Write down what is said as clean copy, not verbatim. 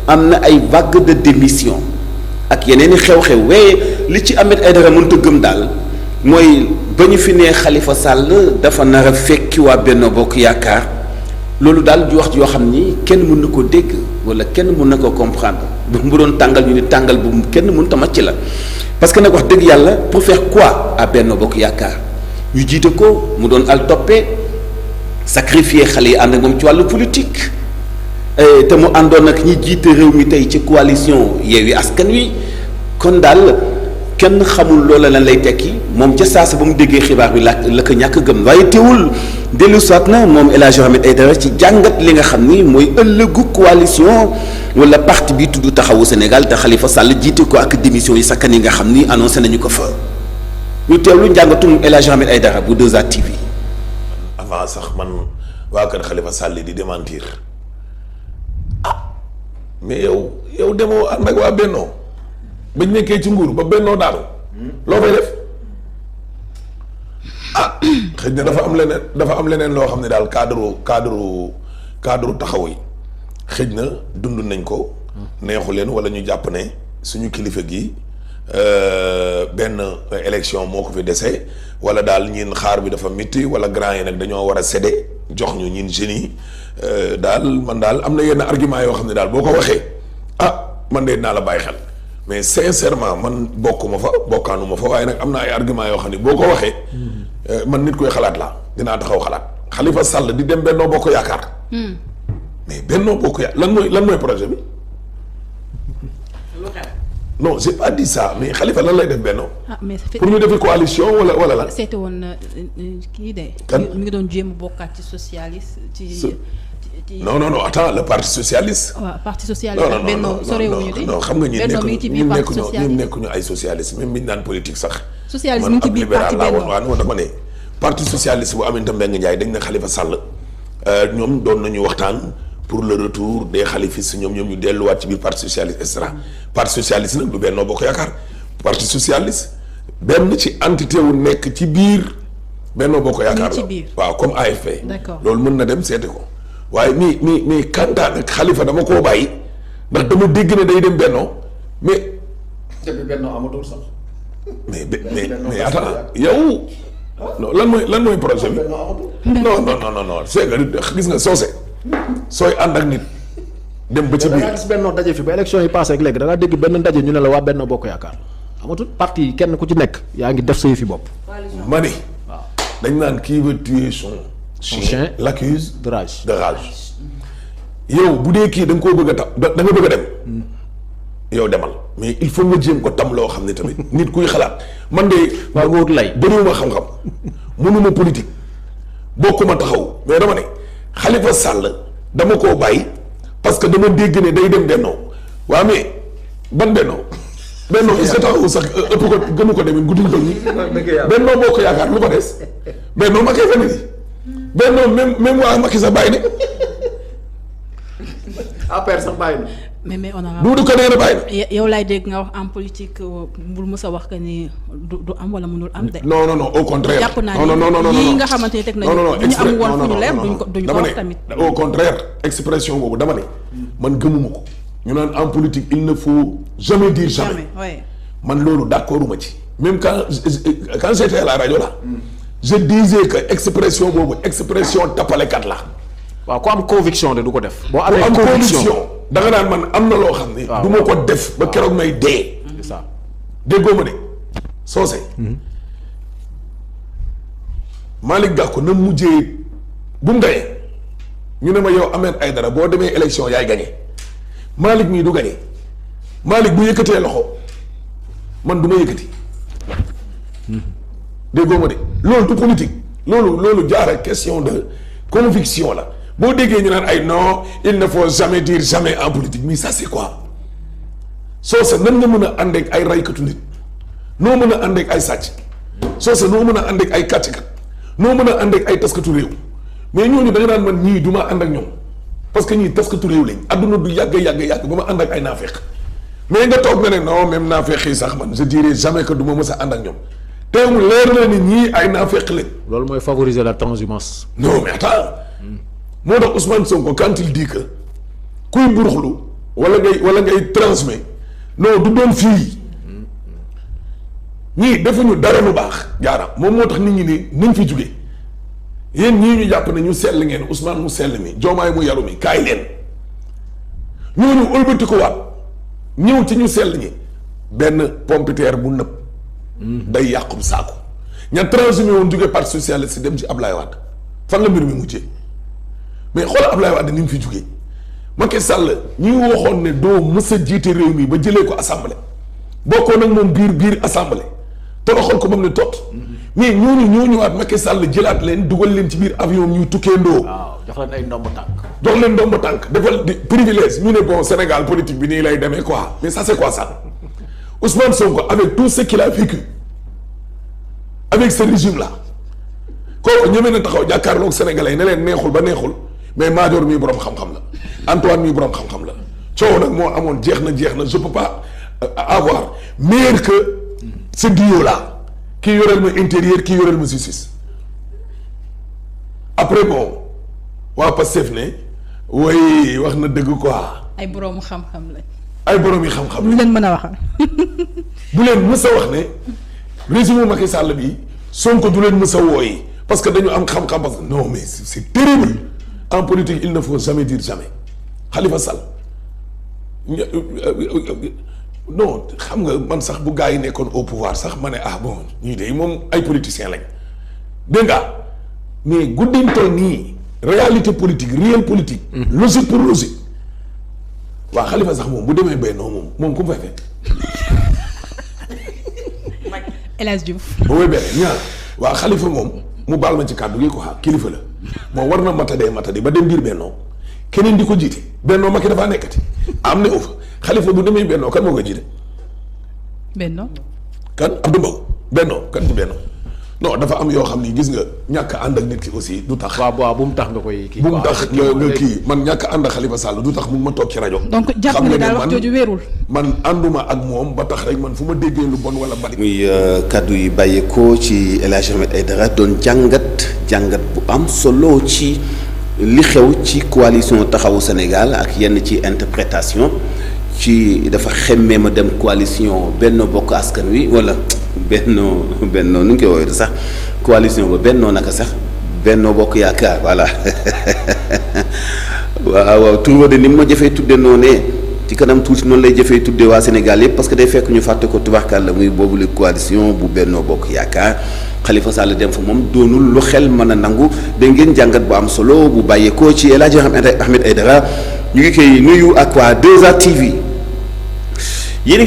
am na ay vague de démission ak yeneen i xew-xew waaye li ci Ahmed Aïdara mënta gëm daal mooy ba ñu fi nee Khalifa Sall dafa nar a fekki waa Benno Bokk Yaakaar loolu daal di wax yoo xam ni kenn mën na ko dégg wala kenn mën na ko comprendre bu mu doon tàngal ñu ni tàngal bu kenn mënut a màcc la parce que nag wax dëgg yàlla pour faire quoi à Benno Bokk Yaakaar ñu jiite ko mu doon al toppee sacrifier xale yi ànd ak moom ci wàllu politique te mu àndoon ak ñi jiite réew mi tey ci coalition Yewwi Askan Wi kon daal kenn xamul loola lan lay tekki moom ca saasa ba mu déggee xibaar bi la ko ñàkk gëm waaye teewul dellu soit na moom El Hadji Ahmed Aïdara ci jàngat li nga xam ni mooy ëllëgu coalition wala parti bi tudd taxawu Sénégal te Khalifa Sall jiite ko ak démission yi sakkan yi nga xam ni annoncé nañu ko fa ñu teewlu njàngatum El Hadji Ahmed Aïdara bu 2A TV. avant sax man waa kër Khalifa Sall di démentir mais yow demoo ànd ak waa Bennoo bañ nekkee ci nguur ba Bennoo daanu loo fay def xëy na dafa am leneen loo xam ne daal cadre taxaw yi xëj na dund nañ ko neexu leen wala ñu jàpp ne suñu kilifa gi benn élection moo ko fi dese wala daal ñin xaar bi dafa métti wala grand yi nag dañoo war a cédé jox ñu ñin jeunes yi daal man daal am na yenn argument yoo xam ne daal boo ko waxee man de dinaa la bàyyi xel mais sincèrement man bokkuma fa bokkaanuma fa waaye nag am na ay argument yoo xam ne boo ko waxee man nit koy xalaat laa dinaa taxaw xalaat Khalifa Sall di dem Benno Bokk Yaakaar mais Benno Bokk Yaakaar lan mooy projet bi non j'ai pas dit ça mais Khalifa lan lay def Benno pour ñu defi coalition wala la seete woon na kii de kan mi ngi doon jéem bokkaat ci socialiste ci non attends le parti socialiste. waaw parti socialiste ak Benno sorewuñu de. non xam nga ñi nekkuñu ay socialiste même bi ñu naan politique sax. socialiste mu ngi ci biir parti Benno waaw non dama ne. parti socialiste bu Aminata Mbengue Ndiaye dañ ne Khalifa Sall ñoom doon nañu waxtaan pour le retour des khalifistes ñoom ñu delluwaat ci biir parti socialiste et cetera parti socialiste nag du Benno Bokk Yaakaar parti socialiste benn ci entité wu nekk ci biir Benno Bokk Yaakaar la waaw comme AFP. d'accord loolu mën na dem seete ko. waaye mi kantaan ak Khalifa dama koo bàyyi ndax dama dégg ne day dem Benno mais. depuis Benno amatul sax. mais attends yow. non lan mooy projet bi. non c'est que gis nga soose. sooy ànd ak nit. dem ba ci biir da ngaa gis Benno daje fi ba élection yi passé ak léegi da ngaa dégg benn ndaje ñu ne la waa Benno Bokk Yaakaar amatul parti yi kenn ku ci nekk yaa ngi def sa yëfi bopp. ma ne. waaw dañ naan qui veut tuer son chien l'accuse de rage. yow bu dee kii da nga koo bëgg a tam da nga bëgg a dem. yow demal mais il faut nga jéem ko tam loo xam ne tamit nit kuy xalaat man de. waaw nga wut lay bëriwuma xam-xam mënuma politique bokkuma taxaw mais dama ne Khalifa Sall dama koo bàyyi parce que dama dégg ne day dem Benno waa mais ban Benno est-ce que taxawu sax ëpp ko gënu ko demee guddi ko nii. Benno Bokk Yaakaar lu ko des Benno ma koy fenn Benno même waa Macky sax bàyyi ne. APR sax bàyyi na. mais honorable Doudou Ka nee na bàyyi na. yow laay dégg nga wax en politique bul mës a wax que ni du am wala mënul am de. non au contraire. jàpp naa ni yii nga xamante ni teg nañu. bu ñu am woon fu ñu leer duñ ko wax tamit. au contraire expression boobu dama ne man gëmuma ko. ñu naan en politique il ne faut jamais dire jamais. man loolu d'accorduma ci. même quand j'étais à la rajo là. je disais que expression boobu expression tappalekat la. waaw ku am conviction de du ko def. boo amee conviction da nga naan man am na loo xam ne. du ma ko def ba keroog may dee. c'est ça déggoo ma de soose. Malick Gakou na mujjee bu mu gañee ñu ne ma yow Ahmed Aïdara boo demee élection yaay gañe Malick mii du gañe Malick bu yëkkatee loxo man du ma yëkkati. déggoo ma de loolu du politique loolu jaara question de conviction la. boo déggee ñu naan ay non il ne faut jamais dire jamais en politique mais ça c'est quoi soo sa nan nga mën a ànd ak ay raykatu nit noo mën a ànd ak ay sàcc soo sa noo mën a ànd ak ay kàcckat noo mën a ànd ak ay taskatu réew mais ñooñu da nga naan man ñii du ma ànd ak ñoom parce que ñii taskatu réew lañ adduna du yàgg ba ma ànd ak ay naafeq mais nga toog nga ne non même naafeq yi sax man je dirais jamais que du ma mës a ànd ak ñoom te mu leer na ni ñii ay naafeq lañ. loolu mooy favoriser la transhumance. non mais attends moo tax Ousmane Sonko quand il dit que kuy buruxlu wala ngay transmet non du doon fii ñii defuñu dara lu baax jaaraam moom moo tax nit ñi ni nañ fi jóge yéen ñii ñu jàpp ne ñu sell ngeen Ousmane mu sell mi Diomaye mu yaru mi kaay leen ñooñu ëlbati ko waat ñëw ci ñu sell ñi benn pompiteer bu nëb day yàqum saako ña transhumé woon jóge parti socialiste dem ci Ablaye Wade fan la mbir mi mujjee mais xoolal Ablaye Wade ni mu fi jógee Macky Sall ñi waxoon ne doo mës a jiite réew mi ba jëlee ko assemblée bokkoon nag moom biir assemblée toroxal ko moom ne tot mais ñooñu ñoo ñëwaat Macky Sall jëlaat leen dugal leen ci biir avion ñuy tukkee ndoo. waaw jox leen ay ndombo tànk. jox leen ndombo tànk defal di privilège ñu ne bon Sénégal politique bi nii lay demee quoi mais ça c'est quoi ça Ousmane Sonko avec tout ce qu'il a vécu avec ce régime là kooku ñemee na taxaw jàkkaarloog sénégalais yi ne leen neexul ba neexul mais Madior mii borom xam-xam la Antoine mii borom xam-xam la coow nag moo amoon jeex na je peux pas avoir meilleur que ce duo là kii yoreel ma intérieur kii yoreel ma justice après bon waa Pastef ne way wax na dëgg quoi. ay borom xam-xam lañ. ay borom yi xam-xam lu leen mën a waxal. du leen mës a wax ne régime Macky Sall bi Sonko du leen mës a wooyi parce que dañu am xam-xam parce que non mais c'est terrible en politique il ne faut jamais dire jamais Khalifa Sall non xam nga man sax bu gars yi nekkoon au pouvoir sax ma ne ah bon ñii de moom ay politiciens lañ dégg nga mais guddiñ toll nii réalité politique réel politique. logique pour logique waa Khalifa sax moom bu demee Benno moom ku mu fay fekk. El Hadj Diouf. ba muy benn ñaar waa Khalifa moom mu baal ma ci kàddu gi quoi kilifa la moom war na matadi ba dem biir Benno keneen di ko jiite Benno Macky dafaa nekkati am ne uf Khalifa bu demee Benno kan moo koy jiite. Benno. kan Abdou Mbow Benno kan ci Benno non dafa am yoo xam ni gis nga ñàkk ànd ak nit ki aussi du tax. waaw bu mu tax nga koy kii. bu mu tax nga kii man ñàkk ànd ak Khalifa Sall du tax mu ma toog ci rajo. donc jàpp nga daal wax jooju wéerul. man ànduma ak moom ba tax rek man fu ma déggee lu bon wala bari. muy kaddu yi bàyyeekoo ci El Hadj Ahmed Aïdara doon jàngat bu am solo ci li xew ci coalition taxawu Sénégal ak yenn ci interprétation ci dafa xemmee ma dem coalition Benno Bokk Askan Wi wala Benno nu ñu koy woowee sax coalition ba Benno naka sax Benno Bokk Yaakaar voilà waaw tur de ni mu ma jëfee tudde noonee ci kanam tuuti noonu lay jëfee tudde waa Sénégal yëpp parce que day fekk ñu fàtte ko tubarkàlla muy boobu li coalition bu Benno Bokk Yaakaar Khalifa Sall dem fa moom doonul lu xel mën a nangu da ngeen jàngat bu am solo bu bàyyeekoo ci El Hadj Ahmed Aïdara ñu ngi koy nuyu ak waa 2A TV yéen